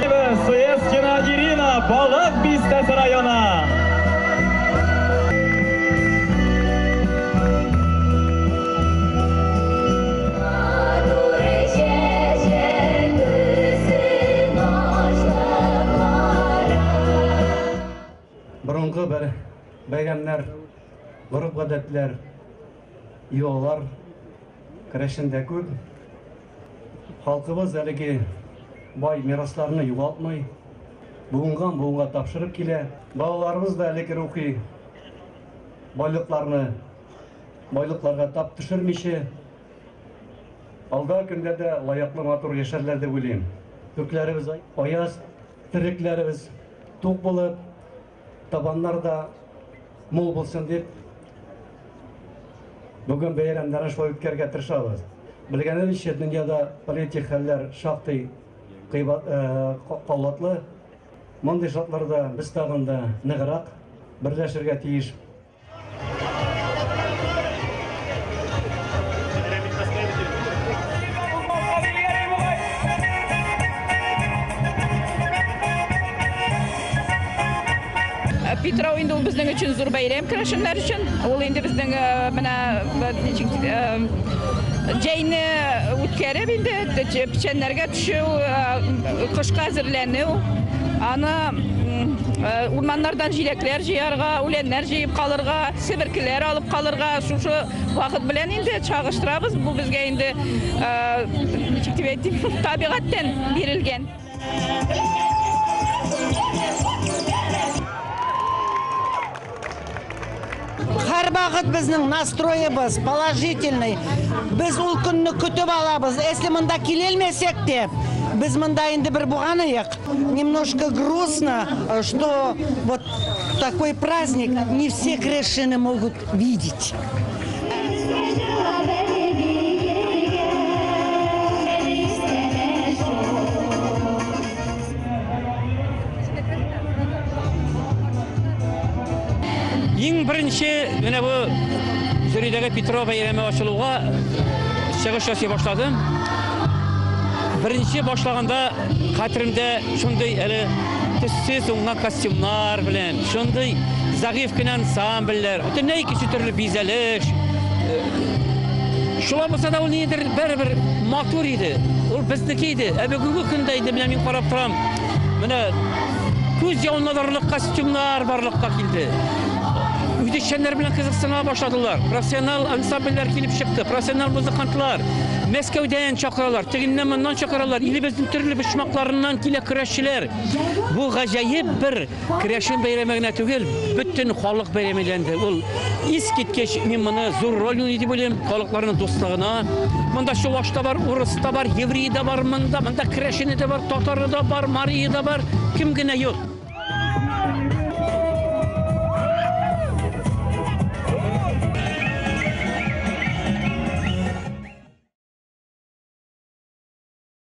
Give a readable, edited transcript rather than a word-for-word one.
Суескина Ирина, Балык Бистәсе районы. Борынгы бер бәйрәмнәр, гореф-гадәтләр, йолалар керәшендә күп. Халкыбыз әлеге бай мирасларны югалтмый, буыннан буынга тапшырып килә. Балаларыбыз да әлеге рухи байлыкларны байлыкларга тап төшермичә, алда көндә дә лаяклы матур яшәрләр дип уйлыйм. Күкләребез аяз, терлекләребез тук булып, табаннар да мул булсын дип, бүген бәйрәмнәрне шулай үткәрергә тырышабыз. Белгәнебезчә, дөньяда политик хәлләр шактый катлаулы. Мондый шартларда без тагын да ныграк берләшергә тиеш. Питрау инде ул безнең өчен зур бәйрәм, керәшеннәр өчен. Ул инде безнең менә ничек җәйне үткәреп инде печәннәргә төшү, кышка әзерләнү, аны урманнардан җиләкләр җыярга, үләннәр җыеп калырга, себеркеләр алып калырга, шушы вакыт белән инде чагыштырабыз. Бу безгә инде ничек дип әйтим, табигатьтән бирелгән. Һәрвакыт безнең настроебыз положительный. Без ул көнне көтеп алабыз. Если монда килелмәсәк тә, без монда инде бер булган идек. Немножко грустно, что вот такой праздник не все кряшены могут видеть. Иң беренче менә бу Зөридәге Петро бәйрәме ачылуга чыгыш ясый башладым. Беренче башлаганда хәтеремдә шундый әле төссез уңган костюмнар белән, шундый зәгыйфь кенә ансамбльләр, бөтенләй икенче төрле бизәлеш. Шулай булса да ул нидер барыбер матур иде. Ул безнеке иде. Ә бүгенге көндә инде менә мин карап торам. Менә күз явын алырлык костюмнар барлыкка килде. Үзешчәннәр белән кызыксына башладылар. Профессионал ансамбльләр килеп чыкты, профессионал музыкантлар. Мәскәүдән чакыралар, тегеннән моннан чакыралар. Илебезнең төрле почмакларыннан килә көрәшчеләр. Бу гаҗәеп бер керәшен бәйрәме генә түгел, бөтен халык бәйрәме әйләнде. Ул искиткеч, мин моны зур роль уйный дип уйлыйм, халыкларның дуслыгына. Монда чуваш та бар, урыс та бар, еврей да бар, монда, монда керәшене дә бар, татары да бар, марие да бар, кем генә юк.